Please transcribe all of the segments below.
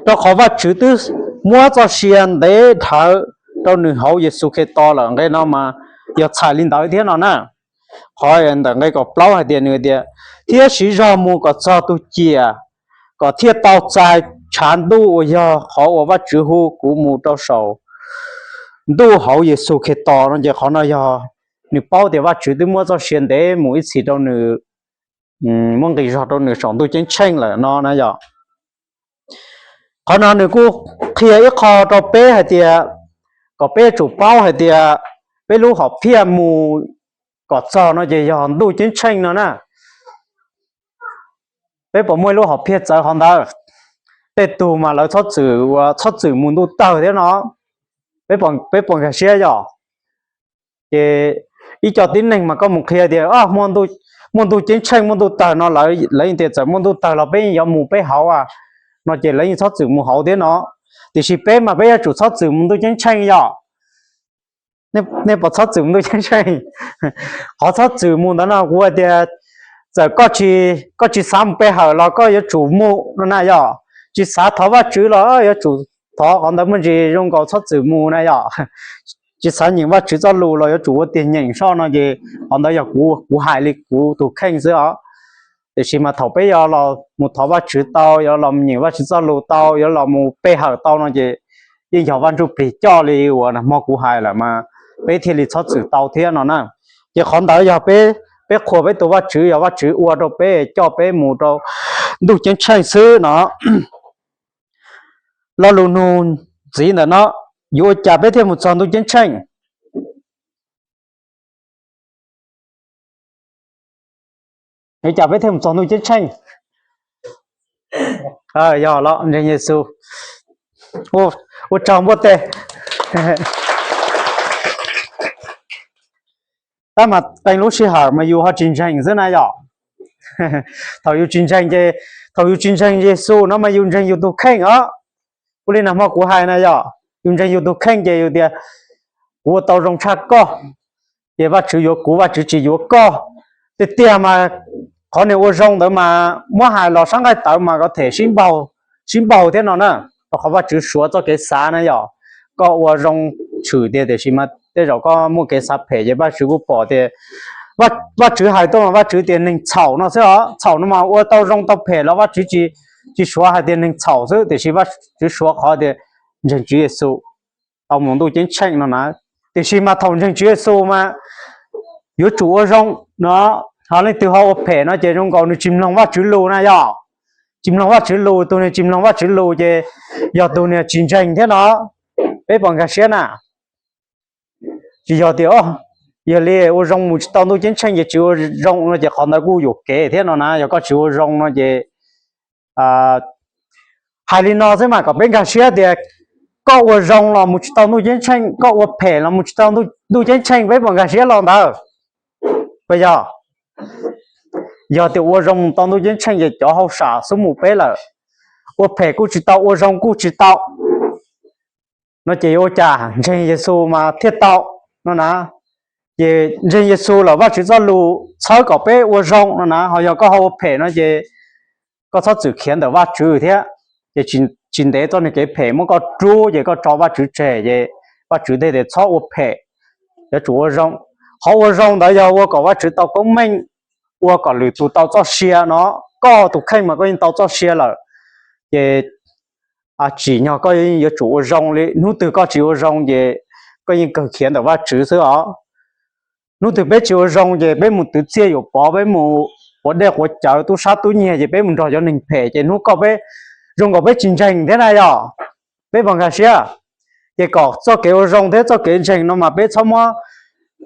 Rau qhov Vajtswv twb muab txoj sia ntev dhawv rau nws hauv Yexus Khetos lawm. Nqe no mas yog txhais li ntawd thiab no na. Qhov ntawm nqe kaum plaub hais tias nws tias, thiab siv zog mus kom txog tus ciam, kom thiaj tau txais tshav ntuj uas yog qhov uas Vajtswv hu kuv mus rau saum ntuj hauv Yexus Khetos no ces qhov no yog nws paub tias Vajtswv twb muab txoj sia ntev mus ib txhis rau nws, muab nqis zog rau nws saum ntuj ceeb tsheej lawm no na yom. Qhov no nws kuj qhia ib qho rau peb hais tias, kom peb yuav tsum paub hais tias peb lub hom phiaj mus kom txog no ces yog ntuj ceeb tsheej no na. Peb puas muaj ib lub hom phiaj txawv qhov ntawd? Tej tug mas lawv txhob txwm ua, txhob txwm mus ntuj tawg thiab no. Peb puas nkag siab yom? Ces ib co tib neeg mas koj mus qhia tias muaj ntuj ceeb tsheej, muaj ntuj tawg no, lawv yeej tias txawm muaj ntuj tawg los peb yeej yuav mus peb hauv no ces lawv yeej txhob txwm mus hauv thiab no. Tiam sis peb mas peb yuav tsum txhob txwm mus ntuj ceeb tsheej yom. Nej puas txhob txwm mus ntuj ceeb tsheej? Qhov txhob txwm mus ntawd no kuv hais tias txawm koj tsis xav mus pe hawm los koj yuav tsum mus no na yom. Tsis xav thov Vajtswv los yuav tsum thov, qhov ntawd muaj ntsis zoo nkaus txhob txwm mus na yom. Tsis xav nyeem Vajtswv txoj lus los yuav tsum ua tiag nyeem soj no ces qhov ntawd yog kuv hais li kuv tus kheej xwb os. Tiam sis mas thaum peb yuav los mus thov Vajtswv tau, yuav los mus nyeem Vajtswv txoj lus tau, yuav los mus pe hawm tau no ces yeej yog Vaj Ntsujplig coj li uas nag hmo kuv hais lawm mas peb thiaj li txhob txwm tau thiab no na. Ces qhov ntawd yog peb, peb qhuas peb tus Vajtswv, yog Vajtswv ua rau peb, coj peb mus rau ntuj ceeb tsheej xwb no. Lo lus nug ntxiv ntawm no, yuav ua cas peb thiaj mus txog ntuj ceeb tsheej? Yuav ua cas peb thiaj mus txog ntuj ceeb tsheej? Yog los ntseeg Yexus. Ua tsaug npuaj teg. Tab mas qee lub sij hawm mas yus ho tsis ntseeg xwb na yom. Thaum yus tsis ntseeg ces, thaum yus tsis ntseeg Yexus no mas yus ntseeg yus tus kheej os. Ua li nag hmo kuv hais na yom, yus ntseeg yus tus kheej ces yus tias kuv ua tau zoo tshaj koj, ces Vajtswv yuav kuv, Vajtswv tsis yuav koj. Tiag tiag mas qhov niag ua zoo ntawd mas muab hais los sab nqaij tawv mas ko them sib npaug thiab no na. Rau qhov Vajtswv suav txoj kev xav na yom. Koj ua zoo tshwm tiag tiam sis mas tej zaum koj muaj kev xav phem ces Vajtswv kuj pom tias, Vajtswv hais tuaj mas Vajtswv tias neeg txhaum no xwb os. Txhaum no mas ua tau zoo tau phem los Vajtswv tsis, tsis suav hais tias neeg txhaum xwb, tiam sis Vajtswv suav qhov tias ntseeg Tswv Yexus tau mus ntuj ceeb tsheej no na. Tiam sis mas thaum ntseeg Tswv Yexus mas yuav tsum ua zoo no, ho leej twg ho ua phem no ces zoo nkaus nws tsis mloog Vajtswv lus na yom. Tsis mloog Vajtswv lus, tus nws tsis mloog Vajtswv lus ces yog tus nws tsis ntseeg thiab no. Peb puas nkag siab na? Tsis yog tias yog li ua zoo mus tsis tau ntuj ceeb tsheej ces tsis ua zoo no ces qhov ntawd kuj yuam kev thiab no na. Yog koj tsis ua zoo no ces hais li no xwb mas kom peb nkag siab tias koj ua zoo los mus tsis tau ntuj ceeb tsheej, koj ua phem los mus tsis tau ntuj ceeb tsheej, peb puas nkag siab los ntawd? Puas yog? Yog tias ua zoo mus tau ntuj ceeb tsheej ces cov hauj sam xub mus peb lawm. Ua phem kuj tsis tau, ua zoo kuj tsis tau no ces yuav ua cas? Ntseeg Yexus mas thiaj tau no na. Ces ntseeg Yexus lawm Vajtswv txoj lus txhawb kom peb ua zoo no na, ho yog koj ho ua phem no ces koj txhob txwm khiav ntawm Vajtswv thiab. Ces tsis ntev txoj niag kev phem muab koj rub ces koj tso Vajtswv tseg ces Vajtswv thiaj tias txhob ua phem, yuav tsum ua zoo. Qhov ua zoo ntawd yog ua kom Vajtswv tau koob meej, ua kom lwm tus tau txoj sia no. Koj tus kheej mas koj yeej tau txoj sia lawm, ces tsim nyog koj yeej yuav tsum ua zoo li. Hnub twg koj tsis ua zoo ces koj yeej kawg khiav ntawm Vajtswv xwb os. Hnub twg peb tsis ua zoo ces peb mus twv txiaj yuam pov, peb mus quav dej quav cawv tub sab tub nyiag ces peb mus nrog cov neeg phem ces hnub koj peb zoo nkaus peb tsis ntseeg thiab na yog. Peb puas nkag siab? Ces kom txoj kev ua zoo thiab txoj kev ntseeg no mas peb txhob muab,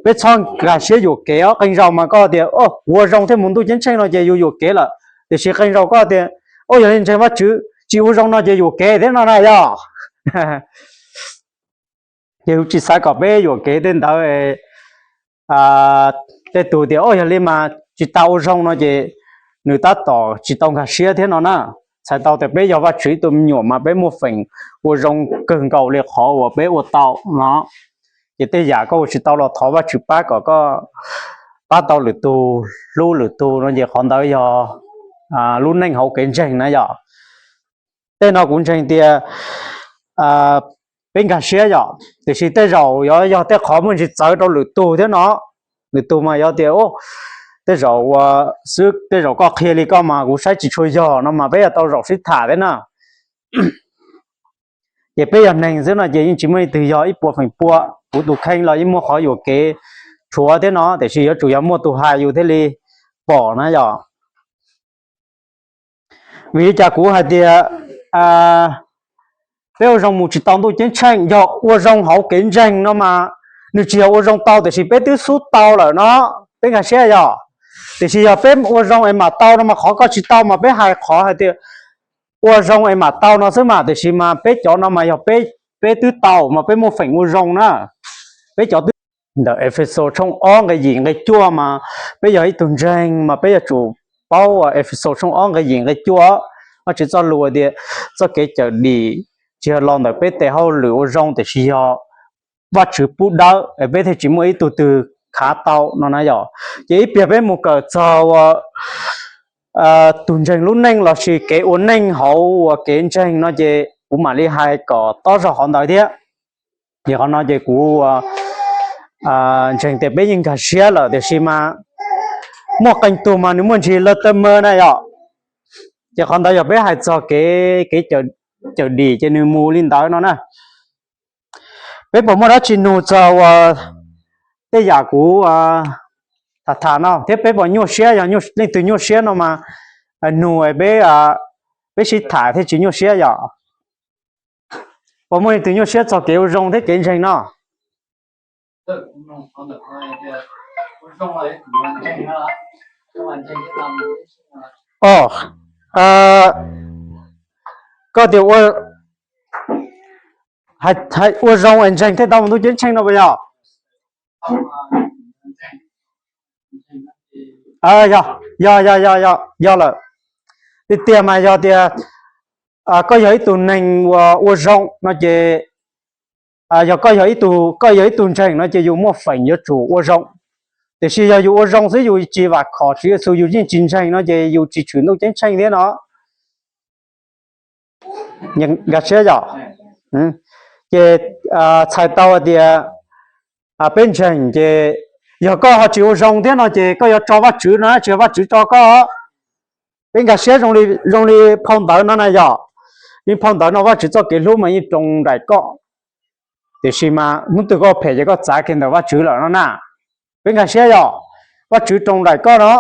peb txhob nkag siab yuam kev os. Qee zaus mas koj tias kuv ua zoo thiaj mus ntuj ceeb tsheej no ces yus yuam kev lawm, tiam sis qee zaus koj tias o yog li ntseeg Vajtswv tsis ua zoo no ces yuam kev thiab no na yog. Ces kuv tsis xav kom peb yuam kev tej ntawd. Tej tus tias o yog li mas tsis tau ua zoo no ces nws tab tom tsis tau nkag siab thiab no na. Txhais tau tias peb yog Vajtswv ib tug me nyuam mas peb muaj feem ua zoo kawg nkaus li qhov uas peb ua tau no. Ces tej yam koj ua tsis tau los thov Vajtswv pab kom koj pab tau lwm tus, hlub lwm tus no ces qhov ntawd yog lub neej hauv kev ntseeg na yog. Tej no kuv ntseeg tias peb nkag siab yom, tiam sis tej zaum yuav yog tej qhov muaj ntsis txawv rau lwm tus thiab no. Lwm tus mas yuav tias tej zaum ua xwb, tej zaum koj qhia li koj mas kuv saib tsis tshua yog no mas peb yuav tau zaum sib tham thiab na. Ces peb yog neeg xwb no ces yeej tsis muaj leej twg yog ib puas feem pua, kuv tus kheej los yeej muaj qhov yuam kev tshuav thiab no, tiam sis yuav tsum yog muaj tus hais yus thiaj li pom na yom. Vim li cas kuv hais tias peb ua zoo mus tsis tau ntuj ceeb tsheej, yog ua zoo hauv kev ntseeg no mas nws tsis yog ua zoo tau, tiam sis peb twb xub tau lawm no, peb nkag siab yom. Tiam sis yog peb ua zoo es mam tau no mas qhov koj tsis tau mas peb hais qhov hais tias ua zoo es mam tau no xwb mas, tiam sis mas peb cov no mas yog peb, peb twb tau mas peb muaj feem ua zoo na. Peb cov twb, ntawm Efexus tshooj ob nqe yim nqe cuaj mas peb yog ib tug ntseeg mas peb yuav tsum paub Efexus tshooj ob nqe yim nqe cuaj, Vajtswv txoj lus tias txoj kev cawm dim tsis yog los ntawm peb tes hauj lwm ua zoo, tiam sis yog Vajtswv pub dawb es peb thiaj tsis muaj ib tug twg khav tau no na yom. Ces ib pliag peb mus kawm txog ua tus ntseeg lub neej lossis kev ua neej hauv ua kev ntseeg no ces kuv mam li hais kom tob zog qhov ntawd thiab. Ces qhov no ces kuv ntseeg tias peb yeej nkag siab lawm, tiam sis mas muaj qee tug mas nws muaj ntsis lawv tawg ma na yom. Ces qhov ntawd yog peb hais txog kev, kev cawm dim ces nws mus li ntawd no na. Peb puas muaj dab tsi nug txog ua tej yam kuv tham tham no thiab peb puas nyuaj siab? Yog leej twg nyuaj siab no mas nug peb, peb sib tham thiaj tsis nyuaj siab yom. Puas muaj leej twg nyuaj siab txog kev ua zoo thiab kev ntseeg no? O, koj tias ua zoo es ntseeg thiaj tau mus ntuj ceeb tsheej no puas yog? Yog, yog, yog, yog, yog lawm. Tiag tiag mas yog tias koj yog ib tug neeg uas ua zoo no ces, yog koj yog ib tug, koj yog ib tug ntseeg no ces yus muaj feem yuav tsum ua zoo. Tiam sis yog yus ua zoo xwb yus tsis vam khom Tswv Yexus, yus yeej tsis ntseeg no ces yus tsis tshwm ntuj ceeb tsheej thiab no. Nkag siab yom? Ces txhais tau tias peb ntseeg ces yog koj ho tsis ua zoo thiab no ces koj yuav tso Vajtswv no tsis yog Vajtswv tso koj. Peb nkag siab zoo li phau ntawv no na yom. Li phau ntawv no Vajtswv txoj kev hlub mas yeej roos nraim koj, tiam sis mas hnub twg koj phem ces koj txav kiag ntawm Vajtswv lawm no na. Peb nkag siab yom, Vajtswv roos nraim koj no,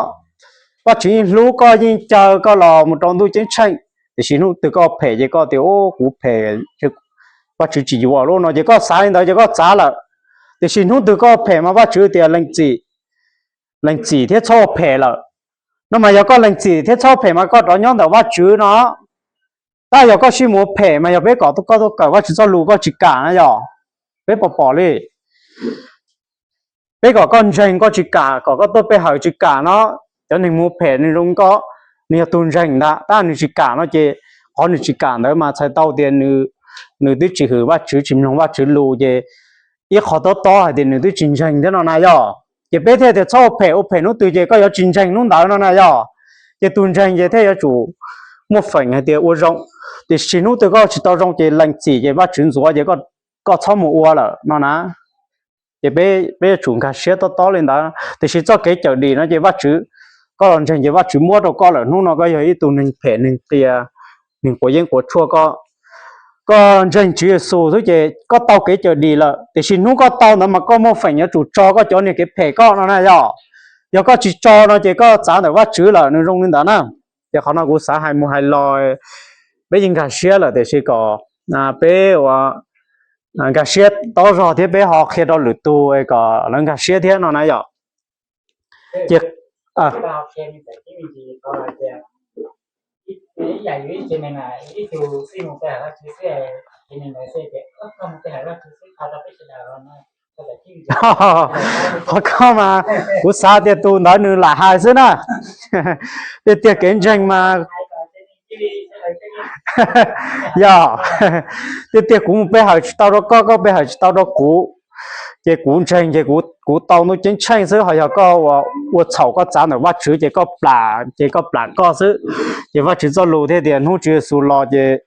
Vajtswv yeej hlub koj yeej caw koj los mus rau ntuj ceeb tsheej, tiam sis hnub twg koj phem ces koj tias kuv phem, Vajtswv tsis yuav lawm no ces koj xav li ntawd ces koj txav lawm. Tiam sis hnub twg koj phem mas Vajtswv tias lees txim, lees txim thiab txhob ua phem lawm. No mas yog koj lees txim thiab txhob phem mas koj rov nyob ntawm Vajtswv no. Tab yog koj sib mus ua phem mas yog peb kom koj tuaj kawm Vajtswv txoj lus koj tsis kam na yom. Peb pom pom li, peb kom koj ntseeg koj tsis kam, kom koj tuaj pe hawm tsis kam no. Cov neeg mus ua phem nws zoo koj, nws yog tus ntseeg ntag tab nws tsis kam no ces qhov nws tsis kam ntawd mas txhais tau tias nws twb tsis hwm Vajtswv tsis mloog Vajtswv lus ces ib qho tob tob hais tias nws twb tsis ntseeg thiab no na yom. Ces peb thiaj tias txhob ua phem, ua phem hnub twg ces koj yuav tsis ntseeg hnub ntawd no na yom. Ces tus ntseeg ces thiaj yuav tsum muaj feem hais tias ua zoo, tiam sis hnub twg koj tsis tau zoo ces lees txim ces Vajtswv ntxuav ces koj txhob mus ua lawm no na. Ces peb yuav tsum nkag siab tob tob li ntawd, tiam sis txoj kev cawm dim no ces Vajtswv, koj los ntseeg ces Vajtswv muab rau koj lawm, hnub no koj yog ib tug neeg phem neeg qias, neeg quav yeeb quav tshuaj, koj ntseeg Tswv Yexus xwb ces koj tau kev cawm dim lawm, tiam sis hnub koj tau ntawd mas koj muaj feem yuav tsum tso koj cov niag kev phem koj no na yom. Yog koj tsis tso no ces koj txav ntawm Vajtswv lawm, nws zoo li ntawd na. Ces qhov no kuv xav hais mus hais los, peb yeej nkag siab lawm tiam sis kom peb ua nkag siab tob zog thiab peb ho qhia rau lwm tus kom lawv nkag siab thiab no na yom. Ces qhov koj mas kuv xav tias tus ntawd nws lam hais xwb na. Tiag tiag kev ntseeg mas yog, tiag tiag kuv mus pe hawm tsis tau rau koj, koj pe hawm tsis tau rau kuv, ces kuv ntseeg ces kuv tau ntuj ceeb tsheej xwb, ho yog koj ua txhaum koj txav ntawm Vajtswv ces koj plam, ces koj plam koj xwb. Ces Vajtswv txoj lus thiaj tias hnub Tswv Yexus los ces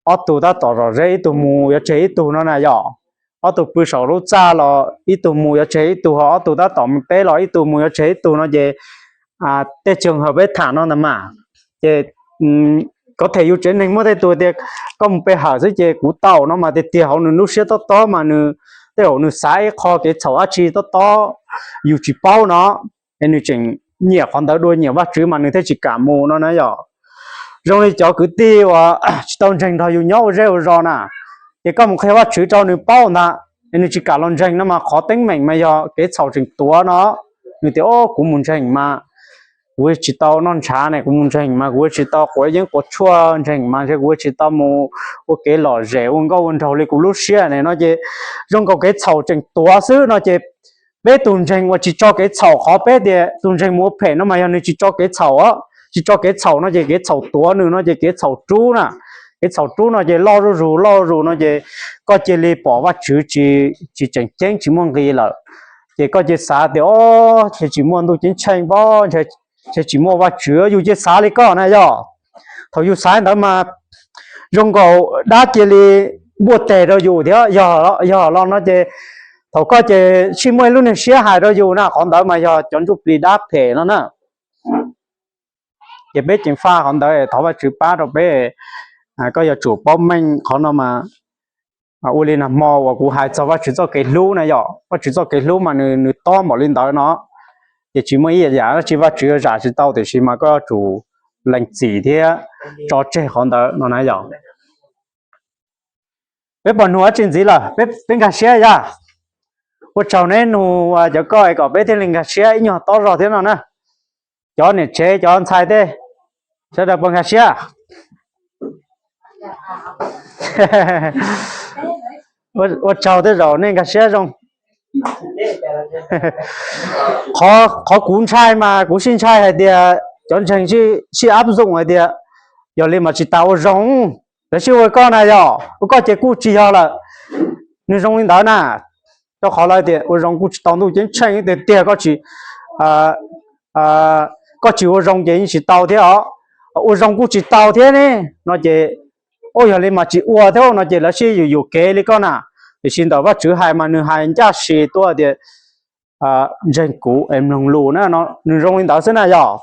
ob tug tab tom zom zeb ib tug mus yuav tseg ib tug no na yom. Ob tug pw saum lub txaj los ib tug mus yuav tseg ib tug, ho ob tug tab tom peb los ib tug mus yuav tseg ib tug no ces tej tseeg hawm peb tham no ntag mas. Ces kov them yus tsev neeg muaj tej tug tias koj mus pe hawm xwb ces kuv tau no mas tiag tiag hauv nws lub siab tob tob mas nws tej zaum nws xav ib qho kev txhaum dab tsi tob tob yus tsis paub no, es nws tseem nyiam qhov ntawd dua, nyiam Vajtswv mas nws thiaj tsis kam mus no na yom. Zoo li cov kwv tij uas tsis tau ntseeg nrog yus nyob ua zej ua zos na, ces koj mus qhia Vajtswv rau nws paub ntag, es nws tsis kam los ntseeg no mas qhov teeb meem mas yog kev txhaum tseem tuav no. Nws tias o kuv mus ntseeg mas kuv tsis tau noj ntshav ne, kuv mus ntseeg mas kuv tsis tau quav yeeb quav tshuaj, ntseeg mas ntshe kuv tsis tau mus ua kev lom zem ua nkauj ua nraug li kuv lub siab ne no ces zoo nkaus kev txhaum tseem tuav xwb no ces peb tus ntseeg uas tsis tso kev txhaum, qhov peb tias tus ntseeg mus ua phem no mas yog nws tsis tso kev txhaum, tsis tso kev txhaum no ces kev txhaum tuav nws no ces kev txhaum rub na. Kev txhaum rub no ces loj zuj zus loj zuj zus no ces koj cia li pom Vajtswv tsis tseem ceeb tsis muaj nqis lawm. Ces koj cia xav tias o ntshe tsis muaj ntuj ceeb tsheej pob, ntshe tsis muaj Vajtswv, yus cia xav li koj na yog. Thaum yus xav ntawd mas zoo nkaus dab cia li npuaj teg rau yus thiab yog los no ces thaum koj ces tsis muaj ib lub niag siab hais rau yus na, qhov ntawd mas yog cov ntsuj plig dab phem no na. Ces peb ceev faj qhov ntawd, thov Vajtswv pab rau peb, koj yuav tsum paub meej qhov no mas ua li nag hmo uas kuv hais txog Vajtswv txoj kev hlub na yom. Vajtswv txoj kev hlub mas nws tob npaum li ntawd no, ces tsis muaj ib yam dab tsi Vajtswv yuav zam tsis tau, tiam sis mas koj yuav tsum lees txim thiab tso tseg qhov ntawd no na yom. Peb pom nug dab tsi ntxiv lawm, peb nkag siab yog. Ua tsaug neb nug cov koj es kom peb thiaj li nkag siab ib nyuag tob zog thiab no na. Cov niam tsev cov ntxhais tej, sawv daws puas nkag siab? Ua tsaug tej zaum nej nkag siab zoo. Qhov kuv ntshai mas kuv sib ntshai hais tias cov ntseeg sib ap zoom hais tias yog li mas tsis tas ua zoo, lawv sib ua koj na yog, ua koj ces kuj tsis yog lawm. Nws zoo li ntawd na, rau qhov lawv tias ua zoo kuj tsis tau ntuj ceeb tsheej, tiag tiag koj tsis, koj tsis ua zoo ces yeej tsis tau thiab os, ua zoo kuj tsis tau thiab ne no ces ua yog li mas tsis ua thiab no ces lawv sib yuam yuam kev li koj na. Tiam sis ntawm Vajtswv hais mas nws hais ncaj si tuaj tias ntseeg kuv es mloog lus na no, nws zoo li ntawd xwb na yog.